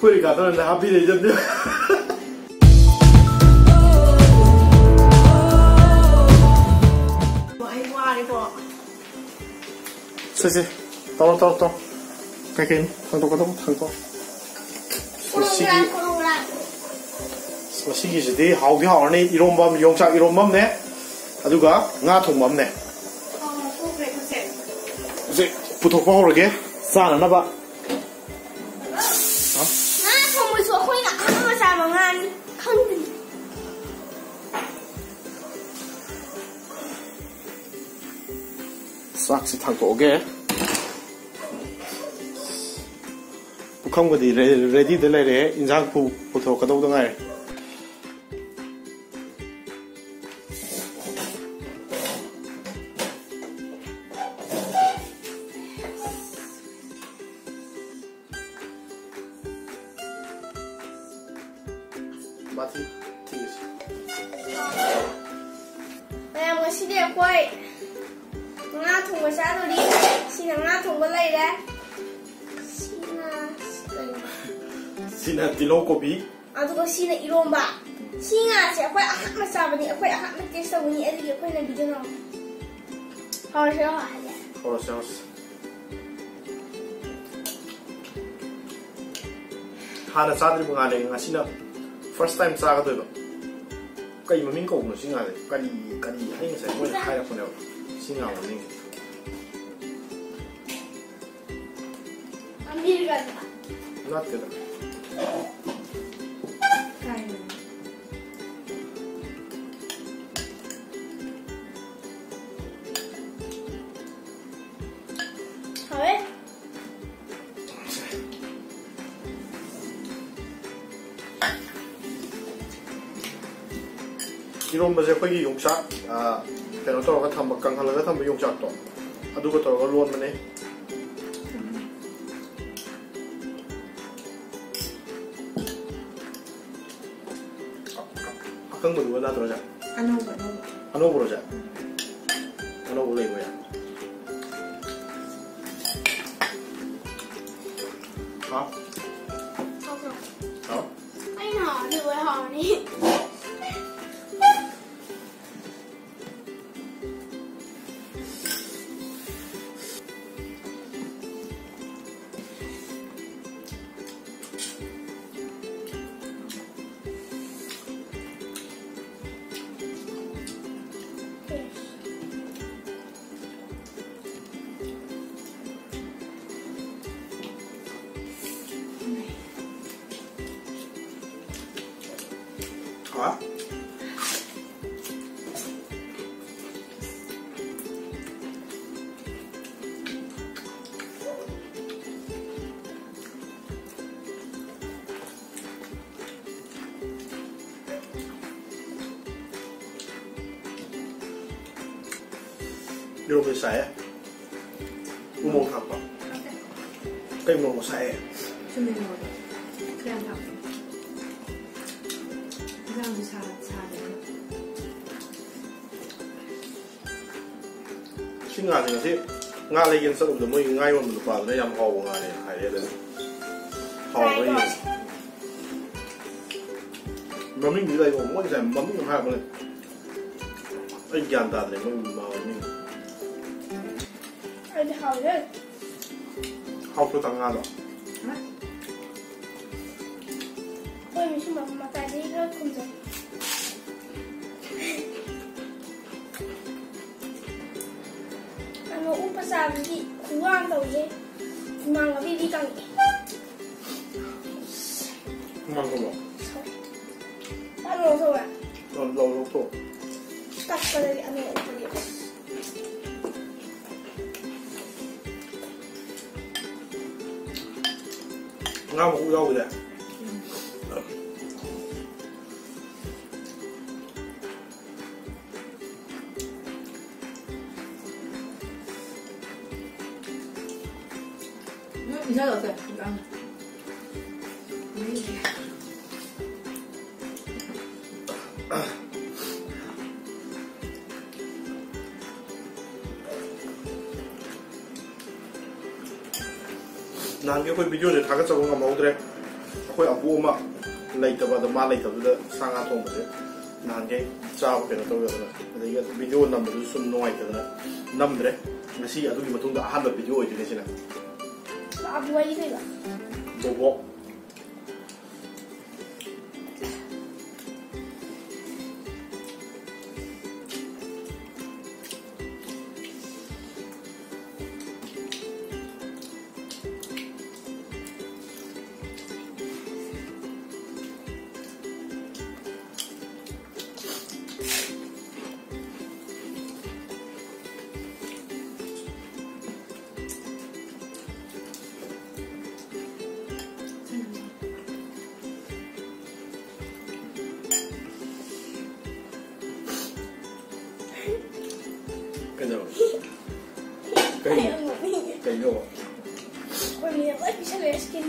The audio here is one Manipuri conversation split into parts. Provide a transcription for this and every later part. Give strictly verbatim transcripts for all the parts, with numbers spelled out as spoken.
ꯑꯩꯈꯣꯏ ꯀꯥꯗ ꯍꯥꯞꯄꯤꯔꯛꯏꯗꯨꯗꯤ꯫ ꯑꯩ ꯋꯥꯔꯦꯀꯣ꯫ ꯁꯦ, ꯁꯦ, ꯇꯧꯔꯣ, ꯇꯧꯔꯣ, ꯇꯧꯔꯣ꯫ ꯀꯩꯀꯩꯅꯣ? ꯊꯥꯡꯗꯣꯛꯀꯗꯧꯕ ꯊꯥꯡꯗꯣꯛ꯫ ꯃꯁꯤꯒꯤ, ꯃꯁꯤꯒꯤꯁꯤꯗꯤ ꯍꯥꯎꯗꯤ ꯍꯥꯎꯔꯅꯤ꯫ ꯏꯔꯣꯝꯕ ꯑꯃ, ꯌꯣꯡꯆꯥꯛ ꯏꯔꯣꯝꯕ ꯑꯃꯅꯦ, ꯑꯗꯨꯒ ꯉꯥ ꯊꯣꯡꯕ ꯑꯃꯅꯦ꯫ ꯍꯧꯖꯤꯛ ꯄꯨꯊꯣꯛꯄ ꯍꯧꯔꯒꯦ, ꯆꯥꯅꯅꯕ꯫ ꯍꯥ? ꯉꯥ ꯊꯣꯡꯕꯁꯨ ꯑꯩꯈꯣꯏꯅ ꯑꯍꯥꯟꯕ ꯆꯥꯕ ꯉꯥꯅꯤ꯫ ꯈꯪꯗꯦ꯫ ꯆꯥꯛꯁꯤ ꯊꯥꯡꯇꯣꯛꯑꯒꯦ꯫ ꯄꯨꯈꯝꯒꯗꯤ ꯔꯦ-, ꯔꯦꯗꯤꯗ ꯂꯩꯔꯦ꯫ ꯏꯟꯖꯥꯡ ꯄꯨ-, ꯄꯨꯊꯣꯔꯛꯀꯗꯧꯕꯗ ꯉꯥꯏꯔꯦ꯫ ꯃꯊꯤ ꯊꯤꯒꯁꯤ꯫ ꯃꯌꯥꯝ, ꯉꯁꯤꯗꯤ ꯑꯩꯈꯣꯏ ꯉꯥ ꯊꯣꯡꯕ ꯆꯥꯗꯣꯔꯤ꯫ ꯁꯤꯅ ꯉꯥ ꯊꯣꯡꯕ ꯂꯩꯔꯦ꯫ ꯁꯤꯅ ꯀꯩꯅꯣ? ꯁꯤꯅ ꯇꯤꯜꯍꯧ ꯀꯣꯕꯤ꯫ ꯑꯗꯨꯒ ꯁꯤꯅ ꯏꯔꯣꯝꯕ꯫ ꯁꯤ ꯉꯥꯁꯦ ꯑꯩꯈꯣꯏ ꯑꯍꯥꯟꯕ ꯆꯥꯕꯅꯤ, ꯑꯩꯈꯣꯏ ꯑꯍꯥꯟꯕ ꯇꯦꯁ ꯇꯧꯕꯅꯤ, ꯑꯗꯨꯒꯤ ꯑꯩꯈꯣꯏꯅ ꯚꯤꯗꯤꯑꯣ ꯅꯝꯃꯤ꯫ ꯍꯧꯔꯁꯤꯔꯣ ꯍꯥꯏꯁꯦ? ꯍꯧꯔꯁꯤ, ꯍꯧꯔꯁꯤ꯫ ꯍꯥꯟꯅ ꯆꯥꯗ꯭ꯔꯤꯕ ꯉꯥꯅꯦ, ꯉꯁꯤꯅ ꯐꯥꯔꯁ ꯇꯥꯏꯝ ꯆꯥꯒꯗꯣꯏꯕ꯫ ꯀꯩ ꯃꯃꯤꯡ ꯀꯧꯕꯅꯣ ꯁꯤ ꯉꯥꯁꯦ? ꯀꯔꯤ, ꯀꯔꯤ ꯍꯥꯏ ꯉꯁꯥꯏ ꯃꯣꯏꯅ ꯍꯥꯏꯔꯛꯄꯅꯦꯕ ꯁꯤ ꯉꯥ ꯃꯃꯤꯡꯁꯦ꯫ ꯑꯃꯤꯔꯒꯟ꯫ ꯅꯠꯇꯦꯗ꯫ ꯀꯥꯏꯅ꯫ ꯍꯥꯎꯋꯦ꯫ ꯏꯔꯣꯝꯕꯁꯦ ꯑꯩꯈꯣꯏꯒꯤ ꯌꯣꯡꯆꯥꯛ, ꯑ, ꯀꯩꯅꯣ ꯇꯧꯔꯒ ꯊꯝꯕ, ꯀꯪꯍꯜꯂꯒ ꯊꯝꯕ ꯌꯣꯡꯆꯥꯛꯇꯣ, ꯑꯗꯨꯒ ꯇꯧꯔꯒ ꯂꯣꯟꯕꯅꯦ꯫ ꯑꯀꯪꯕꯗꯨꯒ ꯅꯠꯇ꯭ꯔꯣ, ꯁꯦ? ꯑꯅꯧꯕ, ꯑꯅꯧꯕ꯫ ꯑꯅꯧꯕꯔꯣ, ꯁꯦ? ꯑꯅꯧꯕ ꯂꯩꯕ꯭ꯔꯥ, ꯁꯦ? ꯍꯥ? ꯍꯥ? ꯌꯣꯒ ꯁꯥꯏꯌꯦ꯫ ꯎꯃꯣꯔꯣꯛ ꯊꯥꯛꯄ꯫ ꯀꯩ ꯃꯣꯔꯣꯛ ꯁꯥꯏꯌꯦ? ꯆꯨꯝꯅ ꯃꯣꯔꯣꯛ ꯈꯔ ꯌꯥꯝ ꯊꯥꯛꯄ꯫ ꯏꯟꯖꯥꯡꯁꯨ ꯁꯥ-, ꯁꯥꯗꯕꯅꯤꯅ꯫ ꯁꯤ ꯉꯥꯁꯦ ꯉꯁꯤ ꯉꯥ ꯂꯩꯒꯦꯅ ꯆꯠꯂꯨꯕꯗ ꯃꯣꯏꯒꯤ ꯉꯥ ꯌꯣꯟꯕ ꯅꯨꯄꯥꯗꯨꯅ ꯌꯥꯝ ꯍꯥꯎꯕ ꯉꯥꯅꯦꯅ ꯍꯥꯏꯔꯛꯑꯦ꯫ ꯑꯗꯨꯅ ꯍꯥꯎꯕ꯭ꯔꯥ ꯌꯦꯡꯉꯦ꯫ ꯃꯃꯤꯡꯗꯤ ꯂꯩꯕ, ꯃꯣꯏ ꯉꯁꯥꯏ ꯃꯃꯤꯡ ꯑꯃ ꯍꯥꯏꯔꯛꯄꯅꯦ꯫ ꯑꯩ ꯒ꯭ꯌꯥꯟ ꯇꯥꯗ꯭ꯔꯦ ꯃꯣꯏ ꯃꯃꯤꯡ꯫ ꯑꯩꯗꯤ ꯍꯥꯎꯋꯦ꯫ ꯍꯥꯎꯇ꯭ꯔꯣ ꯇꯥ ꯉꯥꯗꯣ? ꯍꯥ? ꯑꯩꯈꯣꯏ ꯃꯤꯁꯨ ꯃꯇꯥꯏꯗꯒꯤ ꯈꯔ ꯈꯨꯝꯖꯩ꯫ ꯀꯩꯅꯣ, ꯎꯞꯄ ꯆꯥꯕꯗꯤ ꯈꯨꯋꯥ ꯑꯃ ꯇꯧꯏꯍꯦ꯫ ꯏꯃꯥꯟꯅꯕꯤꯗꯤ ꯀꯪꯉꯦ꯫ ꯍꯨꯃꯥꯡ ꯊꯣꯛꯂꯣ꯫ ꯀꯩꯅꯣ ꯇꯧꯋꯦ꯫ ꯂꯧ-, ꯂꯧ-, ꯂꯧꯊꯣꯛ꯫ ꯇꯞꯄꯗꯒꯤ ꯑꯅꯣꯛ ꯎꯞꯄꯗꯤ꯫ ꯉꯥ ꯃꯀꯨ ꯌꯥꯎꯈꯤꯗꯦ꯫ ꯎꯝ꯫ ꯅꯣꯏ ꯄꯤꯖꯔꯣꯁꯦ꯫ ꯅꯍꯥꯟꯒꯤ ꯑꯩꯈꯣꯏ ꯚꯤꯗꯤꯑꯣꯁꯦ ꯊꯥꯒꯠꯆꯕ ꯉꯝꯍꯧꯗ꯭ꯔꯦ꯫ ꯑꯩꯈꯣꯏ ꯑꯕꯣꯛ ꯑꯃ ꯂꯩꯇꯕ ꯑꯗꯣ, ꯃꯥ ꯂꯩꯇꯕꯗꯨꯗ ꯁꯥ ꯉꯥ ꯊꯣꯡꯕꯁꯦ ꯅꯍꯥꯟꯈꯩ ꯆꯥꯕ ꯀꯩꯅꯣ ꯇꯧꯗꯗꯅ, ꯑꯗꯒꯤ ꯚꯤꯗꯤꯑꯣ ꯅꯝꯕꯗꯨꯁꯨ ꯁꯨꯝ ꯅꯨꯡꯉꯥꯏꯇꯗꯅ ꯅꯝꯗ꯭ꯔꯦ꯫ ꯉꯁꯤ ꯑꯗꯨꯒꯤ ꯃꯇꯨꯡꯗ ꯑꯍꯥꯟꯕ ꯚꯤꯗꯤꯑꯣ ꯑꯣꯏꯗꯣꯏꯅꯦ ꯁꯤꯅ꯫ ꯂꯥꯛꯑꯕꯨ ꯋꯥꯔꯤ ꯀꯩꯅꯣ? ꯕꯣꯕꯣꯛ꯫ ꯀꯩꯗꯧꯔꯕ? ꯀꯩꯅꯣ? ꯀꯩꯅꯣ? ꯑꯩꯈꯣꯏ ꯃꯤꯅ ꯂꯣꯏ ꯄꯤꯁꯜꯂꯦ skin꯫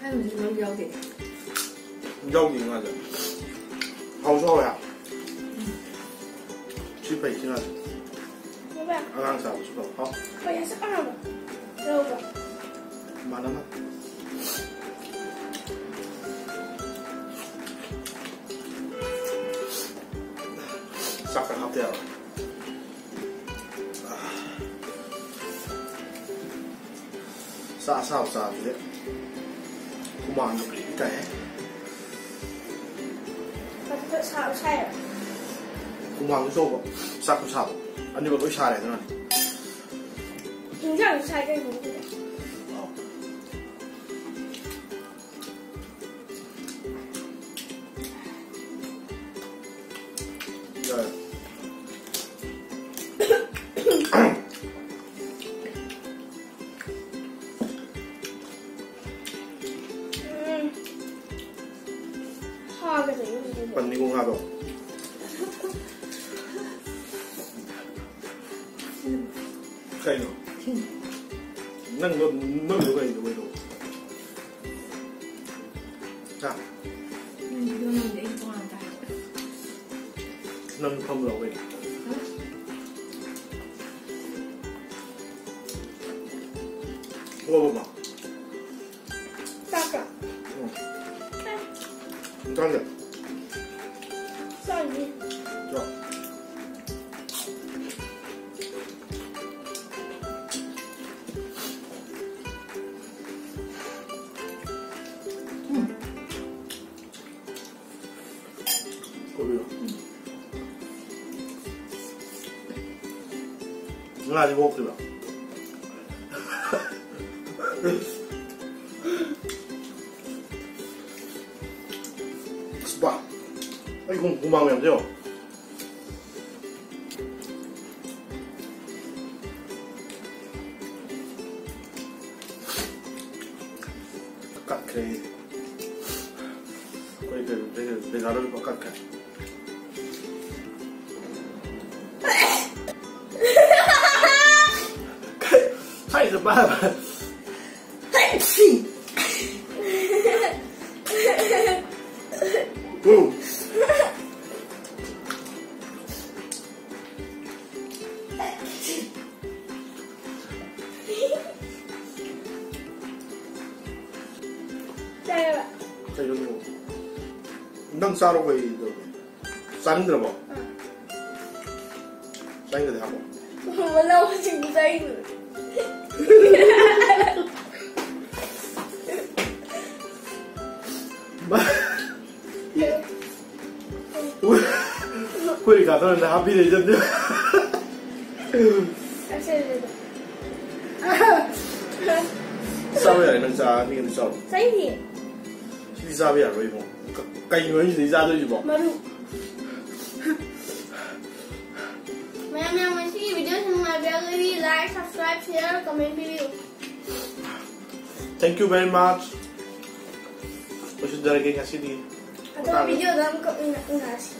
ꯑꯩ ꯍꯧꯖꯤꯛ ꯃꯔꯨ ꯌꯥꯎꯗꯦ꯫ ꯌꯥꯎꯗꯦ ꯉꯥꯗ꯫ ꯍꯥꯎꯁꯨ ꯍꯥꯎꯋꯦ ꯍꯥ꯫ ꯁꯤ ꯐꯩ ꯁꯤ ꯉꯥꯁꯦ꯫ ꯕꯕꯥ꯫ ꯑꯉꯥꯡ ꯆꯥꯕꯁꯨ ꯐꯕ꯫ ꯍꯥꯎ꯫ ꯄꯩꯁꯥ ꯆꯞ ꯃꯥꯟꯅꯕ꯫ ꯂꯧꯕ꯫ ꯃꯥꯟꯅꯕ꯫ ꯆꯥꯛ ꯈꯔ ꯍꯥꯞꯇ ꯌꯥꯔꯣꯏ꯫ ꯆꯥꯛ ꯑꯁꯥꯕ ꯆꯥꯕꯁꯦ ꯍꯨꯃꯥꯡꯗꯣ ꯄ꯭ꯔꯤꯡ ꯇꯥꯏꯍꯦ꯫ ꯃꯊꯛꯇ ꯁꯥꯕ ꯁꯥꯏꯌꯦꯕ꯫ ꯍꯨꯃꯥꯡꯁꯨ ꯁꯧꯕ, ꯆꯥꯛꯁꯨ ꯁꯥꯕ, ꯑꯅꯤꯃꯛ ꯂꯣꯏ ꯁꯥꯔꯦ ꯑꯗꯨꯅꯅꯦ꯫ ꯍꯤꯟꯖꯥꯡꯁꯨ ꯁꯥꯏ ꯀꯩꯅꯣ꯫ ꯌꯥꯔꯦ꯫ ꯎꯝ꯫ ꯍꯥꯒꯖꯩ ꯍꯧꯖꯤꯛ꯫ ꯄꯟꯅꯤꯀꯣ ꯉꯥꯗꯣ꯫ ꯀꯩꯅꯣ? ꯅꯪꯗꯣ, ꯅꯪꯗꯣ ꯀꯩꯗꯧꯕꯩꯅꯣ? ꯍꯥ? ꯅꯪꯒꯤꯗꯣ ꯅꯪꯗꯤ ꯑꯩ ꯇꯣꯉꯥꯟ ꯇꯥꯏ꯫ ꯅꯪ ꯐꯝ ꯂꯥꯎ ꯀꯩꯅꯣ? ꯍꯥ? ꯆꯥꯛꯀ? ꯎꯝ꯫ ꯆꯥꯛꯀ? ꯆꯥꯅꯤ꯫ ꯆꯥꯎ꯫ ꯎꯝ꯫ ꯀꯣꯕꯤꯔꯣ? ꯉꯥꯗꯤ ꯑꯣꯛꯇꯣꯏꯕ? ꯑꯁ ꯕꯥ, ꯑꯩ ꯍꯨꯝ-, ꯍꯨꯃꯥꯡ ꯃꯌꯥꯝꯁꯦ ꯌꯦꯡꯉꯣ꯫ ꯀꯠꯈ꯭ꯔꯦ꯫ ꯑꯩꯈꯣꯏ ꯀꯩꯅꯣ, ꯀꯩꯅꯣ, ꯀꯩꯅꯣ ꯂꯣꯏ ꯀꯠꯈ꯭ꯔꯦ꯫ ꯍꯥꯏꯗ ꯕꯥ꯫ ꯎꯝ꯫ ꯆꯥꯏꯌꯦꯕ꯫ ꯀꯩꯅꯣ? ꯅꯪ ꯆꯥꯔꯣ, ꯀꯩꯗꯧꯔꯒꯦ? ꯆꯥꯅꯤꯡꯗ꯭ꯔꯕꯣ? ꯑꯥ꯫ ꯆꯥꯅꯤꯡꯗ꯭ꯔꯗꯤ ꯍꯥꯞꯄꯣ꯫ ꯃꯅꯥ ꯃꯁꯤꯡꯕꯨ ꯆꯥꯅꯤꯡꯗ꯭ꯔꯗꯤ꯫ ꯃꯥ-, ꯑꯦ꯫ ꯑꯩꯈꯣꯏ ꯔꯤꯀꯥꯗꯣ ꯅꯉꯣꯟꯗ ꯍꯥꯞꯄꯤꯔꯛꯏ ꯖꯠꯅꯤ꯫ ꯆꯥꯕ ꯌꯥꯔꯦ, ꯅꯪ ꯆꯥꯅꯤꯡꯉꯗꯤ ꯆꯥꯎ꯫ ꯆꯥꯅꯤꯡꯗꯤꯌꯦ꯫ ꯁꯤꯗꯤ ꯆꯥꯕ ꯌꯥꯔꯣꯏ ꯏꯕꯨꯡꯉꯣ꯫ ꯀ-, ꯀꯩꯅꯣ ꯑꯩ ꯁꯤꯗꯩ ꯆꯥꯗꯣꯏꯁꯤꯕꯣ? ꯃꯔꯨ꯫ ꯃꯌꯥꯝ, ꯃꯌꯥꯝ, ꯉꯁꯤꯒꯤ video ꯁꯤ ꯅꯨꯡꯉꯥꯏꯕꯤꯔꯒꯗꯤ like, subscribe, share, comment ꯄꯤꯕꯤꯌꯨ꯫ Thank you very much. ꯂꯣꯏꯁꯤꯟꯖꯔꯒꯦ ꯉꯁꯤꯗꯤ꯫ ꯑꯗꯣ ꯃꯇꯥꯡ video ꯗ ꯑꯃꯨꯛꯀ ꯎꯅ-, ꯎꯅꯔꯁꯤ꯫